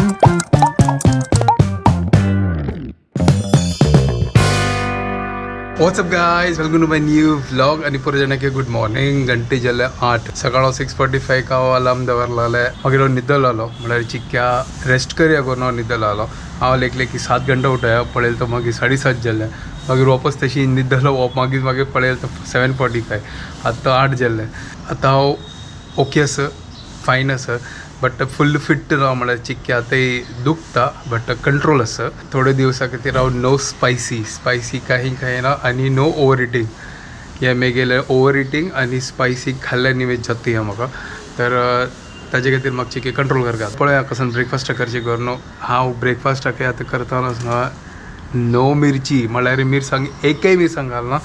What's up guys, welcome to my new vlog. आणि पुरे जाणांक गुड मॉर्निंग. घंटे जाले 8, सकाळ 6:45 हांव अलार्म दवरलाले. मागीर हांव न्हिदलो, म्हळ्यार चिक्या रेस्ट करया करून हांव न्हिदलो. हांव लेखले की 7 घंटा उठया, पळयलें तो मागीर 7:30 जालें. मागीर वापस तशी न्हिदलो, मागीर मागीर पळयलें तो 7:45. आतां 8 जालें. आतां हांव ओके आसा, फायन आसा, बट फुल फिट ना. म्हळ्यार चिक्या आतां दुखता बट कंट्रोल आसा. थोडे दिवसा खातीर हांव नो स्पायसी, स्पायसी काही खायना आनी नो ओवर इटींग. हे मेगेलें ओवर इटींग आनी स्पायसी खाल्ल्या निवेद जाता हें म्हाका, तर ताजे खातीर म्हाका चिके कंट्रोल करता. पळया कसन ब्रेकफास्ट करचें करून. हांव ब्रेकफास्टाक आतां करतना नो मिरची, म्हळ्यार मिरसांग एकय मिरसांग घालना,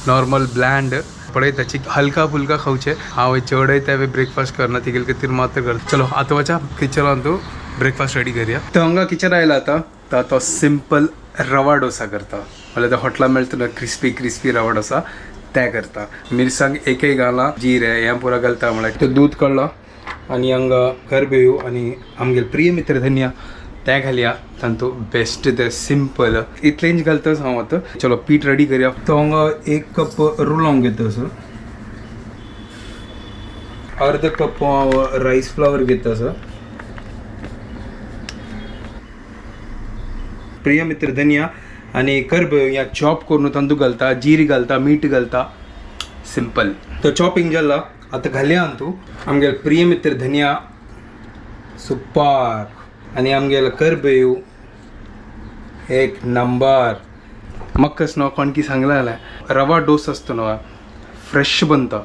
नॉर्मल ब्लँड. पळय ताची हलका फुलका खावचें. हांव चडय ते ब्रेकफास्ट करना, तिगेले खातीर मात्र करता. चलो आतां वचा किचनान, तूं ब्रेकफास्ट रेडी करया. तो हांगा किचन आयला आतां, तर तो सिंपल रवा डोसा करता. म्हळ्यार ते हॉटेलान मेळटा ना क्रिस्पी क्रिस्पी रवा डोसा, ते करता. मिरसांग एकय घालना, जिरे हें पुरो घालता. म्हळ्यार तो दूद काडलो आनी हांगा करबेव आनी आमगेले प्रिय मित्र धनिया ते घालया. तांतू बेस्ट ते सिंपल इतलेंच घालताच हांव आतां. चलो पीठ रेडी करया. तो हांगा 1 कप रुलोंग घेता असो, अर्ध कप हांव रायस फ्लावर घेता असो. प्रिय मित्र धनिया आनी करबेव ह्या चॉप करून तांतू घालता, जीर घालता, मीठ घालता, सिंपल. तो चॉपिंग जाला, आतां घालया हातूं आमगेले प्रिय मित्र धनिया सुपार आनी आमगेलो करबेव एक नंबर. म्हाका न्हू कोणकी सांगला जाल्यार रवा डोस आसता न्हू फ्रेश बनता.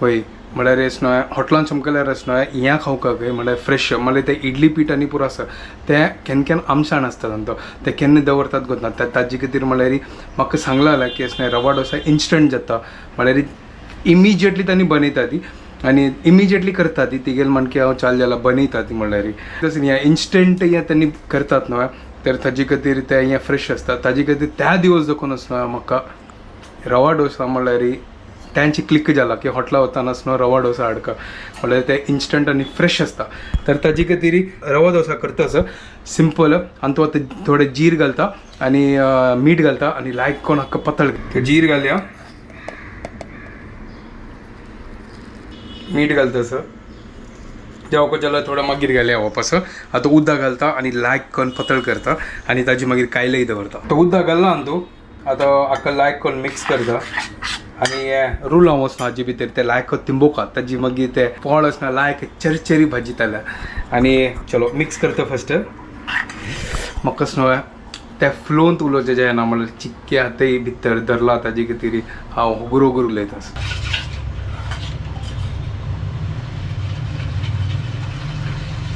हय, म्हळ्यार अशें न्हू हॉटेलान चमकल्यार अशें न्हू हें खावपाक म्हळ्यार फ्रेश. म्हळ्यार तें इडली पीठ आनी पुरो आसा तें केन्ना केन्ना आमसाण आसता तांचो, तें केन्ना दवरतात गोतना. ताजे खातीर म्हळ्यार म्हाका सांगलां जाल्यार की अशें न्हू रवा डोसा इन्स्टंट जाता, म्हळ्यार इमिजिएटली तांणी बनयता ती आनी इमिजिएटली करता ती. तिगेल माणकी हांव चाल जाल्यार बनयता ती. म्हणल्यार तशें हें इन्स्टंट हें तांणी करतात न्हू, तर ताजे खातीर तें हें फ्रेश आसता. ताजे खातीर त्या दिवस देखून आसना म्हाका रवा डोसा म्हणल्यार त्यांची क्लिक जाला की हॉटेला वताना न्हू रवा डोसा हाडका, म्हणल्यार ते इन्स्टंट आनी फ्रेश आसता. तर ताजे खातीर रवा डोसा करता असो सिंपल. आनी तो आतां थोडें जीर घालता आनी मीठ घालता आनी लायक कोण हाका पातळ जीर घालया, मीठ घालता असं जेवको जाल्यार थोडो मागीर घालया वापस. आतां उदक घालता आनी लायक करून पातळ करता आनी ताजी मागीर कायलय दवरता. तो उदक घालना न्हू तूं आतां हाका लायक करून मिक्स करता आनी हें रुलांव वचना हाजे भितर ते लायक तिंबोका ताजी मागीर ते पोळ आसना लायक चरचरी भाजी जाल्या. आनी चलो मिक्स करता फस्ट. म्हाका न्हू त्या फ्लोंत उलोवचें जायना, म्हणल्यार चिक्के आतांय भितर धरला ताजे खातीर हांव हुगूर हुगूर उलयता.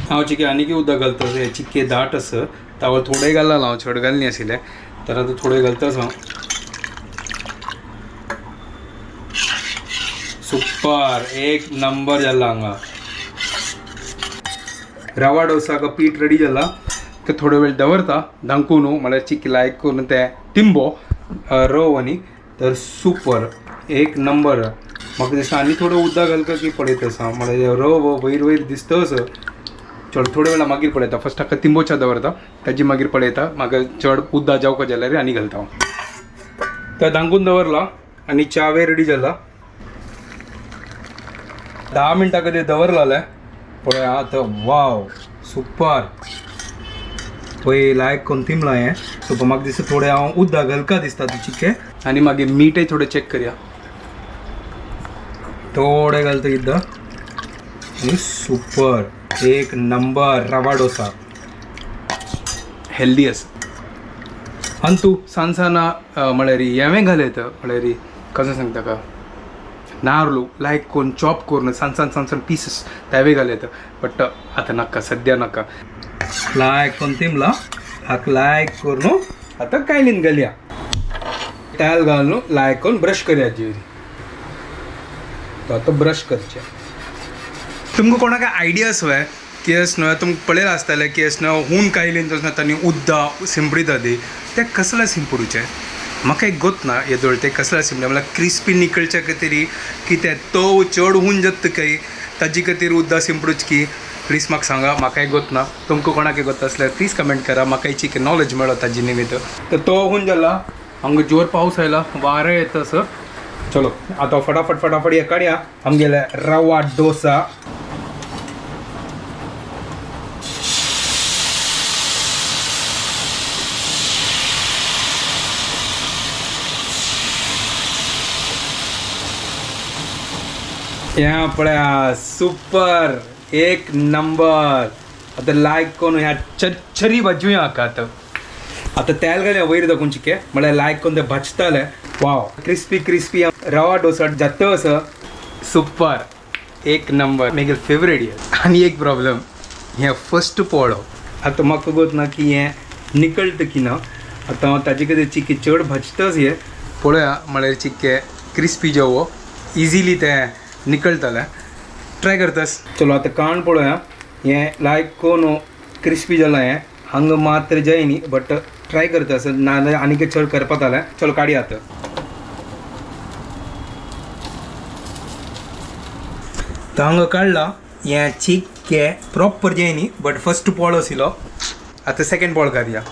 हांव चिके आनीकय उदक घालता. हें चिक्के दाट आसा तावळ थोडें घालना, हांव चड घालनी आशिल्लें, तर आतां थोडें घालताच हांव. सुपर एक नंबर जाला. हांगा रवा डोसा पीठ रेडी जाला, ते थोडो वेळ दवरता धांकून, न्हू म्हळ्यार चिकी लायक करून ते तिंबो रव. आनी तर सुपर एक नंबर. म्हाका दिसता आनी थोडो उदक घालता की पळयता आसा, म्हळ्यार रव वयर वयर दिसता असो. चड थोडे वेळा मागीर पळयता. फस्ट ताका तिंबोच्या दवरता, ताजी मागीर पळयता. म्हाका चड उदक जावका जाल्यार आनी घालता हांव. तर धांकून दवरला आनी च्यावे रेडी जाला. 10 मिनटां खातीर दवरलेलें. पळय आतां वाव सुपर. पळय लायक करून तिमलां हें सुपर. म्हाका दिसता थोडें हांव उदक घालका दिसता ती चिके. आनी मागीर मीठय थोडें चॅक करया, थोडें घालता एकदां. आनी सुपर एक नंबर रवा डोसा हेल्दी आसा. आनी तूं सान साना म्हळ्यार हेंवें घालयत, म्हळ्यार कशें सांगता का, नार्लू लायक करून चॉप करून सान सान सान सान पिसीस तेवूय घालयत, बट आतां नाका, सद्या नाका. लायक करून तिमला हाका लायक करून आतां कायलीन घालया, तेल घालून लायक करून ब्रश करया जिरी. तो आतां ब्रश करचें. तुमकां कोणाक आयडियास वय की अशें न्हय तुमकां पळयलां आसतलें की अशें न्हय हून कायलीन तशें तांणी उद्दा सिंपडीता ती, तें कसलें सिंपडुचें म्हाका एक गोत ना येदोळ. तें कसलें सिंपडे म्हणल्यार क्रिस्पी निकळच्या खातीर की तें तव चड हून जाता काय ताजे खातीर उद्दा सिंपडूच की प्लीज म्हाका सांगा, म्हाकाय गोत ना, तुमकां कोणाकय गोत आसल्यार प्लीज कमेंट करा, म्हाका चिके नॉलेज मेळो ताजी निमित्त. तर तो होऊन जाला. हांगा जोर पावस आयला, वारें येता असं. चलो आता फटाफट फटाफट हे काडया आमगेले रवा डोसा. ह्या पळया सुपर एक नंबर. आता लायक कोण ह्या चरचरी भाजूया हाका. आतां आतां तेल घालया वयर दाखोवन चिके, म्हळ्यार लायक कोण ते भाजताले. वाव, क्रिस्पी क्रिस्पी रवा डोसा जाता असं. सुपर एक नंबर, मेगेल फेवरेट. हे आनी एक प्रॉब्लम, हें फर्स्ट पोळो. आतां म्हाका गोत ना की हें निकळटा की ना. आतां हांव ताजे खातीर चिके चड भाजताच. हे पळोवया, म्हळ्यार चिके क्रिस्पी जेवो इजिली तें निकळटलें. ट्राय करतास. चलो आतां काण पळोवया. हें लायक कोण क्रिस्पी जालां. हें हांगा मात्र जाय न्ही, बट ट्राय करता आसत, नाजाल्यार आनीक चड करपाक जालें. चलो काडया आतां. तर हांगा काडला हें चिके प्रॉपर जाय न्ही, बट फर्स्ट पोळ आशिल्लो. आतां सेकंड पोळ काडया.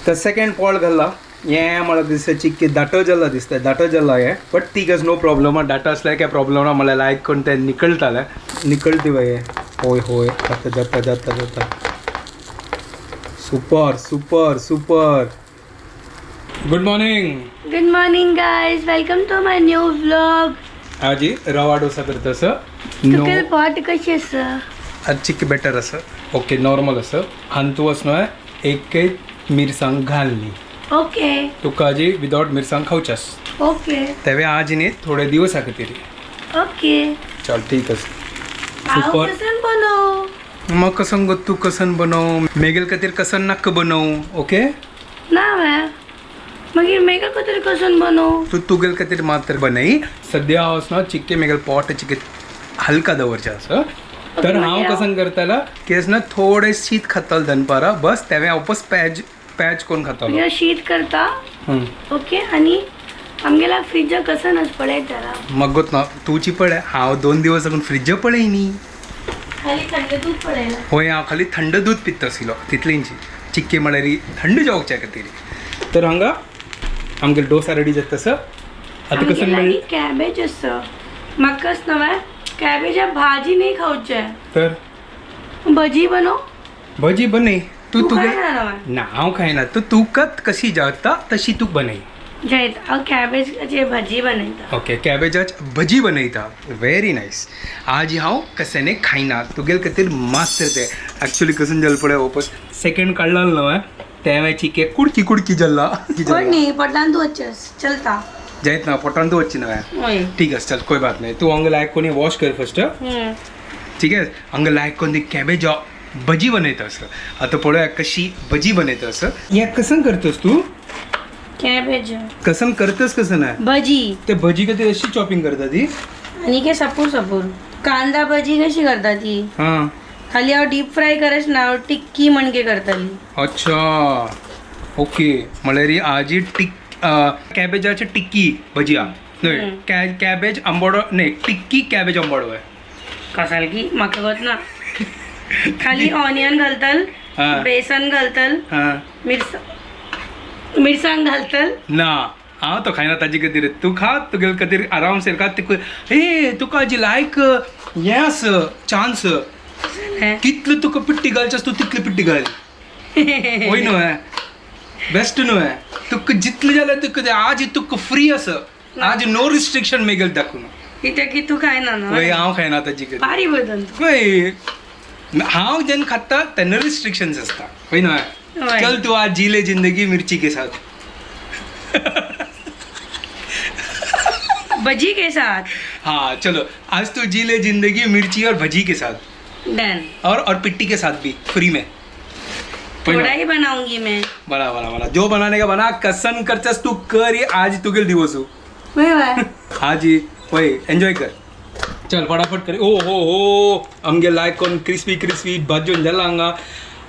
तर सेकंड पोळ घालला. हें म्हाका दिसता चिक्के दाटो जाला दिसता, दाटो जाला हें, बट ठीक आसा, नो प्रॉब्लम. दाटो आसल्यार काय प्रॉब्लम ना, म्हळ्यार लायक करून तें निकळटालें. निकळटी बाय हें. होय होय, जाता जाता जाता जाता. Super super super. Good morning. Good morning guys, welcome to my new vlog. आजी रवा डोसा करता असं. नो. तुगेले पोट कशें आसा? चिक्के बेटर आसा, ओके नॉर्मल आसा. आनी तूं वच न्हय एक मिरसांग घाल न्ही. ओके. तुका आजी विदावट मिरसांग खावच्यास. ओके. तेवे आज न्ही थोडे दिवस खातीर. ओके. चल ठीक आसा. हांव सुपर. कसन बनोव? मग कसन गो तू कसन बनव, मेगेल खातीर कसन नाक्क बनव. ओके. ना वे मागीर मेगा खातीर कसन बनोव? तू तुगेल खातीर मात्र बनय. सद्या हांव न्हू चिक्के मेगेल पोट चिक्के हलका दवरचें आसा. तर हांव मागीर कसन करताला की ना थोडें शीत खातालो दनपारा बस, तेवें हांव बस पॅज पॅज करून खातालो. मागीर शीत करता. ओके, आनी आमगेला फ्रिज कसन आसा पळयता राव. मग गोत ना तुची पळय, हांव 2 दिवस साकून फ्रिज पळय न्ही. खाली थंड दूध पळयला. होय, हांव खाली थंड दूध पित्ता आशिल्लो तितलेंची चिक्के म्हळ्यार थंड जावच्या खातीर. तर हांगा आमगेलो डोसा रेडी जाता तसं. आतां कसं आमगेला मेळ कॅबेज आसा. म्हाकाच नव्हे कॅबेजा भाजी नाही खावचे. तर भजी बनव. भजी बनय तू. तू तुगे खायना नव्हे? ना, हांव खायना. तू तुकाच कशी जाता तशी तूं बनय. जयत हांव कॅबेजाची भजी बनयता. ओके, कॅबेजाच भजी बनयता, व्हेरी नायस. आज हांव कशें खायना, तुगेल खातीर मात्र तें. एक्चुअली कसून जालें पळय, ओपस सेकंड काडला न्हय तें चिके कुडकी कुडकी जाल्ला. कोण न्ही पोटान तूं वचस चलता. जायत ना पोटान तूं वचची न्हय. हय. ठीक आसा, चल कोई बात नाही. तूं हांगा लायक कोणी वॉश कर फर्स्ट. ठीक आहे. हांगा लायक कोण ती कॅबेज भजी बनयता असं. आतां पळोवया कशी भजी बनयता असं. हें कसन करतस तूं? कॅबेज कसन करतस कसं नाही? भजी. ते भजी खातीर अशी चॉपिंग करता ती. आनी के सपूर सपूर कांदा भजी कशी करता ती. हां. खाली हांव डीप फ्राय करच ना, हांव टिक्की म्हणके करतली. अच्छा ओके, म्हळ्यार ही आजी टिक कॅबेजाची टिक्की भजी आ न्हय? कॅबेज आंबोडो न्हय, टिक्की कॅबेज आंबोडो आहे. कसाल की म्हाका कळत ना. खाली ऑनियन घालतल, हा. बेसन घालतल, हां. मिरसांग घालतल. ना, हांव तो खायना ताजे खातीर. तूं खा तुगेले खातीर आरामसेर खा. तुका हे तुका आजी लायक हें आस चान्स. कितले तुका पिट्टी घालचे आसा तूं तितली पिट्टी घाल. वय न्हय बेस्ट न्हय? तुका जितलें जाल्यार तुका आज तुका फ्री आसा. आज नो रिस्ट्रिक्शन मेगेल दाखोवन. कित्याक की तूं खायना वय न्हय? हांव खायना ताजी खातीर. बारी बदल. वय, हांव जेन्ना खाता तेन्ना रिस्ट्रिक्शन्स आसता. वय न्हय? वय. चल तू आज जी ले जिंदगी मिर्ची के साथ. भजी के साथ. हाँ चलो, आज तू जी ले जिंदगी मिर्ची और भजी के साथ. डन. और पिट्टी के साथ भी फ्री में. थोड़ा ही बनाऊंगी मैं. बना बना बना, जो बनाने का बना. कसन करचस तू कर, ये आज तुगेल दिवस हो. वय वय. हाँ जी वही एन्जॉय कर. चल फटाफट कर. ओ हो हो, आमगे लायक कोण क्रिस्पी क्रिस्पी भाजून जाला हांगा.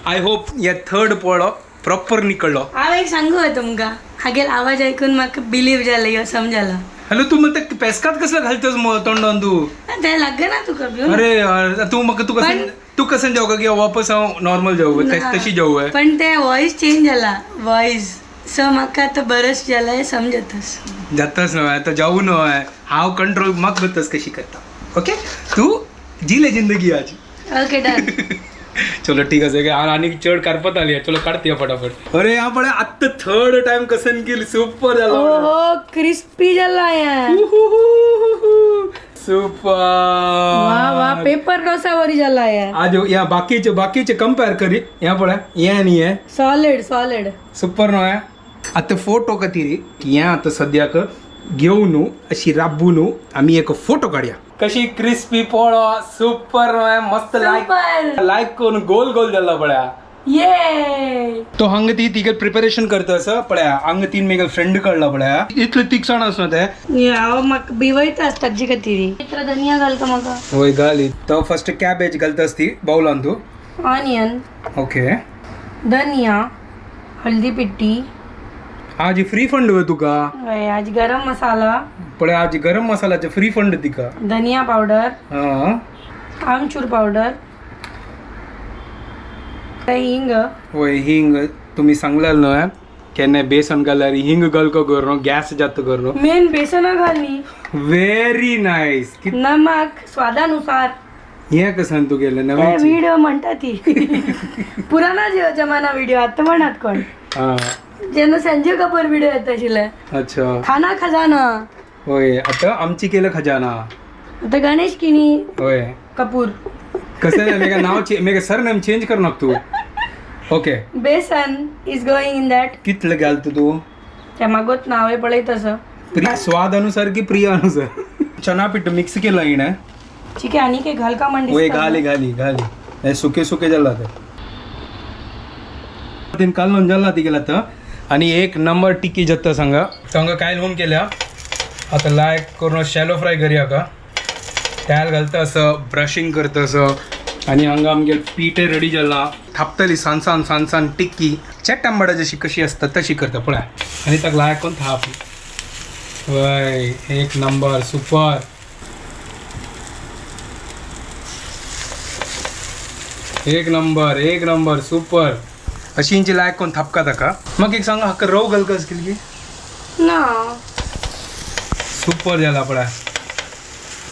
I hope हे थर्ड पोळो प्रॉपर निकळलो. हांव एक सांगू तुमकां, हागेल आवाज आयकून म्हाका बिलीव जालें, यो समजाला. हॅलो, तू म्हणता पेस्कात कसलं घालतस तोंडान तू? ते लागना तुका भिवन. अरे यार, तू म्हाका तू कसं तू कसं जाऊ का की वापस हांव नॉर्मल जाऊ, तशी जाऊ आहे. पण ते वॉइस चेंज जाला, वॉइस सो म्हाका आतां बरंच जालां समजतस. जातच न्हय आतां जाऊ न्हय हांव कंट्रोल म्हाका करतस कशी करता. ओके, तू जिले जिंदगी आज. Okay done. चलो ठीक आसा. आनी चड करपत आली. चलो काडती फटाफट. अरे हा पळय आत्तां थर्ड टायम कसन केली, सुपर जाला. हो, क्रिस्पी जाला यार. सुपर. वा वा, पेपर डोसा वरी जाला यार. आज या बाकीचे बाकीचे कंपेअर करी, ह्या पळय हें आनी हें. Solid solid. सुपर न्हय. आतां फोटो खातीर हें आतां सद्याक घेवन अशी राबून आमी एक फोटो काडया. कशी क्रिस्पी पोळो, सुपर न्हय, मस्त. लायक लायक करून गोल गोल जाला पळया. ये तो हांगा ती तिगे प्रिपरेशन करता आसा पळया. हांगा तीन मेगेल फ्रेंड काडला पळया, इतले तिकसाण आसना ते. हांव म्हाका भिवयता आसता ताजे खातीर. इतलो धनिया घालता म्हाका. वय घाली. तो फर्स्ट कॅबेज घालता ती बावलान तूं. ऑनियन. ओके. धनिया, हळदी पिट्टी. आज फ्री फंड वय तुका. हय, आज गरम मसाला. पळय आज गरम मसाल्याचे फ्री फंड तिका. धनिया पावडर. हां. आमचूर पावडर, हिंग. वय हिंग तुम्ही सांगलेलं न्हय केन्ना बेसन घाल्यार हिंग घालको करून गॅस जाता करून. मेन बेसना घाल न्ही. Very nice. नमक स्वादानुसार. हें कसं तूं केलें ते नवीन? व्हिडिओ म्हणटा ती पुराना जमाना व्हिडिओ आतां म्हणत कोण. हां. जेन्ना संजीव कपूर व्हिडिओ येता आशिल्ले. अच्छा. खाना खजाना. होय, आता आमची केलं खजाना. आता गणेश किनी होय. कपूर. कसं मेगा नाव मेगा सरनेम चेंज कर नाक तू. Okay. Besan is going in that. कितलं घालतो तू? त्या मागोत नाव आहे पळय तसं. स्वाद अनुसार की प्रिय अनुसार? चना पीठ मिक्स केलं हिणें. ठीक आहे, आणि काही घाल का म्हण. वय घाली घाली घाली. हे सुके सुके जाला ते तीन कालून जाला ती गेला तर आणि एक नंबर टिकी जाता सांगा. सांगा काय होऊन केल्या. आता लायक करून शॅलो फ्राय करूया का. तेल घालता असं ब्रशिंग करता असं आणि हांगा आमगे पीठ रेडी जाला. थापतली सान सान सान सान टिक्की चेट आंबाडा जशी कशी असता तशी करता पळय. आणि ताका लायक करून थाप. वय एक नंबर सुपर. एक नंबर, एक नंबर सुपर. अशी इंची लायक कोण थापका ताका. मग एक सांगा, हाका रव घालका केली की? ना. सुपर जाला पळय.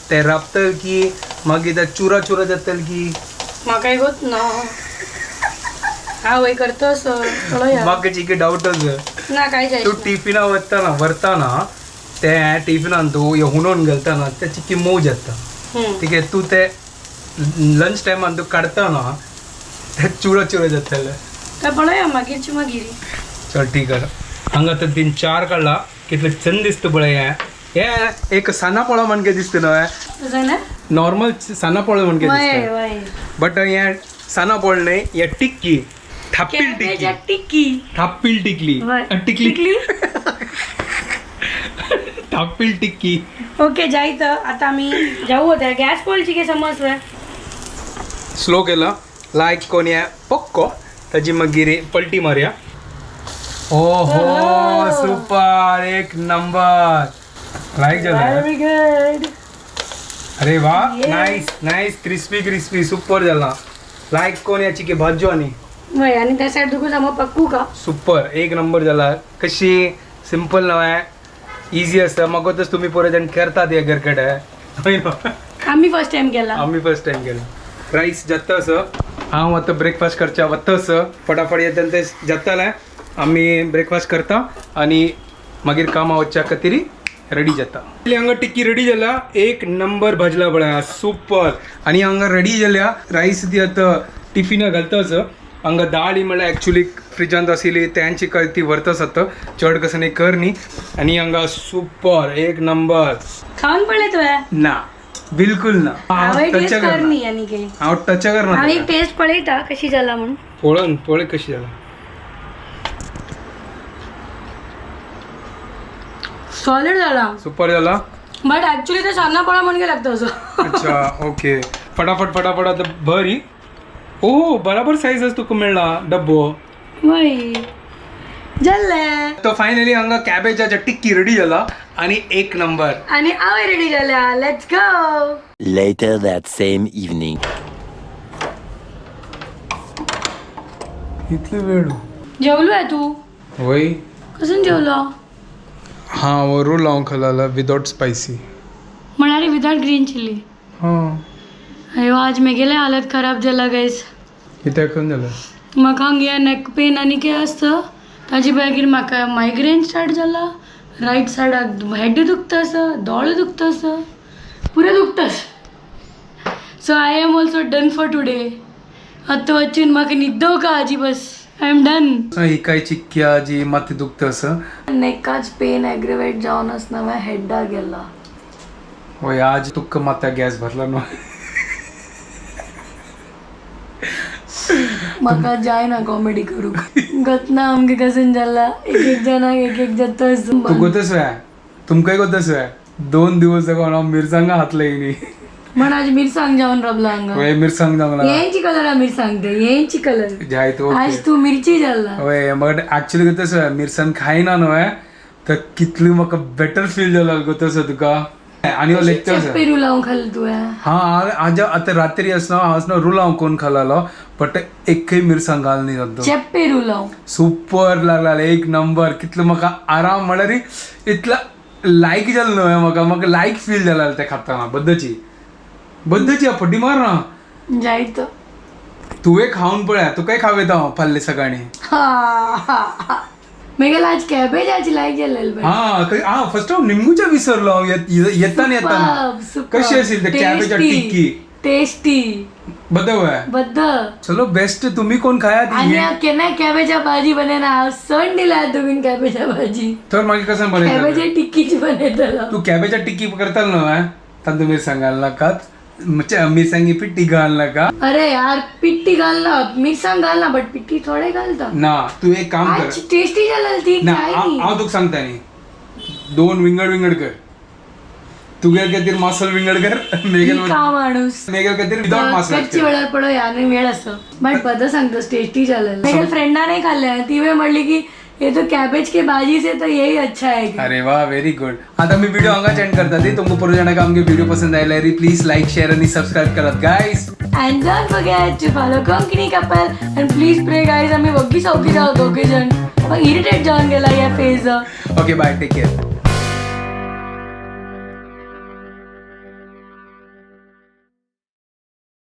ते राबतल की मागीर ते चुरा चुरा जातल की? म्हाका होत ना, हांव वय करतो असो पळोवया. म्हाका चिके डावटच. ना काय तूं जायचं. टिफिना वतना व्हरतना ते टिफिनान तूं हुनोन घालतना ते चिक्की मोव जाता. ठीक आहे, तूं ते लंच टायमान तूं काडतना ते चुरा चुरा जातले. काय पळोवया मागीरची मागीर. चल ठीक आहे. हांगा तर तीन चार काडला, कितले चंद दिसता पळय. हें हें एक साना पोळो म्हणके दिसता न्हय. तसं ना. नॉर्मल साना पोळो म्हणके वय दिसता. वय. बट हें साना पोळ न्हय, हें टिक्की थापील टिक्की. टिक्की. थापील टिकली. वय. टिकली थापील टिक्की. ओके, जायत आता आम्ही जाऊ होत्या गॅस पोलची काय समजलं. स्लो केलं लायक कोण या पक्को ताजी मागीर पलटी मारया. ओहो सुपर, एक नंबर लायक जाला. Very good. अरे वा, nice nice, crispy crispy super जाला. लायक कोण याची की भाजो आणि वय आणि त्या साईड तुका सामो पक्कू का. सुपर, एक नंबर जाला. कशी सिंपल नव्हे, इझी आसता. मगतच तुम्ही परत आनी करतात हे घरकडे. हय न्हू? आम्ही फर्स्ट टाइम केला. आम्ही फर्स्ट टाइम केला. राईस जाता असं हांव आतां ब्रेकफास्ट करच्या वता असं फटाफट येता ते जाताले. आमी ब्रेकफास्ट करता आनी मागीर कामां वचच्या खातीर रेडी जाता. हांगा टिक्की रेडी जाल्या, एक नंबर भाजला पळय, सुपर. आनी हांगा रेडी जाल्या राईस ती आतां टिफिना घालता असं. हांगा दाळी म्हणल्यार एक्चुली फ्रिजांत आशिल्ली तेंची ती व्हरता आतां चड कसं न्ही कर न्ही. आनी हांगा सुपर एक नंबर. खाऊन पळय तुवें? ना, बिलकुल ना. हांवें टच टेस्ट कर करना. न्ही आनी कितें. हांव टच करना. हांव एक टेस्ट पळयता कशी जाला म्हूण. पळोवन पळय कशी जाला. सॉलिड जाला. सुपर जाला. बट ऍक्च्युली ते सान्ना पोळा म्हणून लागतं असं. अच्छा ओके, फटाफट फटाफट आता भरी ओ बराबर साईज आसा तुका मेळ्ळा डब्बो. वय जाल्ले. तो फायनली हांगा कॅबेजाच्या टिक्की रेडी जाला आणि एक नंबर. आणि हांव रेडी जाल्या, let's go. Later that same evening. इतले वेळ. जेवलो आहे तू? वय. कसून जेवलो? हा, वो रोल हांव खाला विदाउट स्पायसी. म्हणाले विदाउट ग्रीन चिली. हां. अयो, आज मेगेले हालत खराब जाला गायस. कित्याक जालें? म्हाका हांगा नेक पेन आनी कितें आसता, ताजे मागीर म्हाका मायग्रेन स्टार्ट जाला. रायट सायडाक हेड दुखता आसा, दोळे दुखता आसा, पुरे दुखता. So I am also done for today. आतां वचून म्हाका न्हिदोवका आजी, बस, I am done. ही काय चिक्क्या जी माथें दुखता आसा. नेकाच पेन एग्रेवेट जावन आसना, मागीर हेड्डाक गेला. वय, आज तुका माथ्याक गॅस भरला न्हू. म्हाका जायना कॉमेडी करूंक. गतना आमगे कसन जाला, एक एक जाणाक एक एक जाता. तू गोतस वे, तुमकांय गोतस वे, 2 दिवस जावन हांव मिरसांगा हातले न्ही. म्हण आज मिरसांग जावन रावला हांगा. वय, मिरसांग जावंक लागला. हेंची कलर मिरसांग ते, हेंची कलर. जायत. आज ओके. तू मिरची जाला. वय, बट ऍक्च्युली गोतस वे, मिरसांग खायना न्हय तर कितली म्हाका बेटर फील जाला गोतस तुका. आनी हो लेक्चर. चेप्पे रुलाव खाल तुवें. हा, आज आता रात्री आसना हांव न्हू रुलाव कोण खालालो, बट एकय मिरसांग घाल न्ही तातूंत. चेप्पे रुलाव. सुपर लागला, एक नंबर. कितलो म्हाका आराम, म्हळ्यार इतला लायक जालें न्हय म्हाका, म्हाका लायक फील जाला तें खाताना. बद्दची बद्दची फड्डी मार ना. जायत. तुवें खावन पळय, तुकाय खाव येता हांव फाल्यां सकाळी. मेगेला आज कॅबेजाची लायक जालेल. हा हा, फर्स्ट हांव निमगूच्या विसरलो हांव येताना येताना. कशी असेल ते कॅबेजा टिक्की? टेस्टी. बद्द. बद्द. चलो, बेस्ट. तुम्ही कोण खायात. आणि केन्ना कॅबेजा भाजी बनयना. हांव सण दिला तुमी कॅबेजा भाजी. तर मागीर कसं बनयतले? कॅबेजा टिक्कीच बनयतलो. तू कॅबेजा टिक्की करताल न्हय, तातूंत मिरसांग घाल नाकात, मिरसांगी पिट्टी घाल नाका. अरे यार, पिट्टी घालना, मिरसांग घालना, बट पिट्टी थोडे घालता. ना, तू एक काम कर. आज टेस्टी जालेल ती. ना. काय न्ही. हांव तुका सांगता न्ही, दोन विंगड विंगड कर. तुगे खातीर मासल विंगड कर, मेगेल का माणूस. मेगेल खातीर विदाउट मासल. कच्ची वेळार पडो आनी वेळ असो, बट बद्द सांगतो, टेस्टी जालेल. मेगेल फ्रेंडा नाही खाल्ले, तिवे म्हणली की ये तो कॅबेज के भाजी से तो यही अच्छा है. अरे वा, व्हेरी गुड. आता मी व्हिडिओ हांगाच एंड करता ती. तुमकां परत जाणां आमगे व्हिडिओ पसंद आयल्यार प्लीज लायक, शेअर आणि सबस्क्राईब करात guys. And don't forget to follow Konkani Couple and please pray guys. आम्ही वग्गी चौकी जाऊ दोघे जण, मग इरिटेट जाऊन गेला या phase. Okay, bye, take care.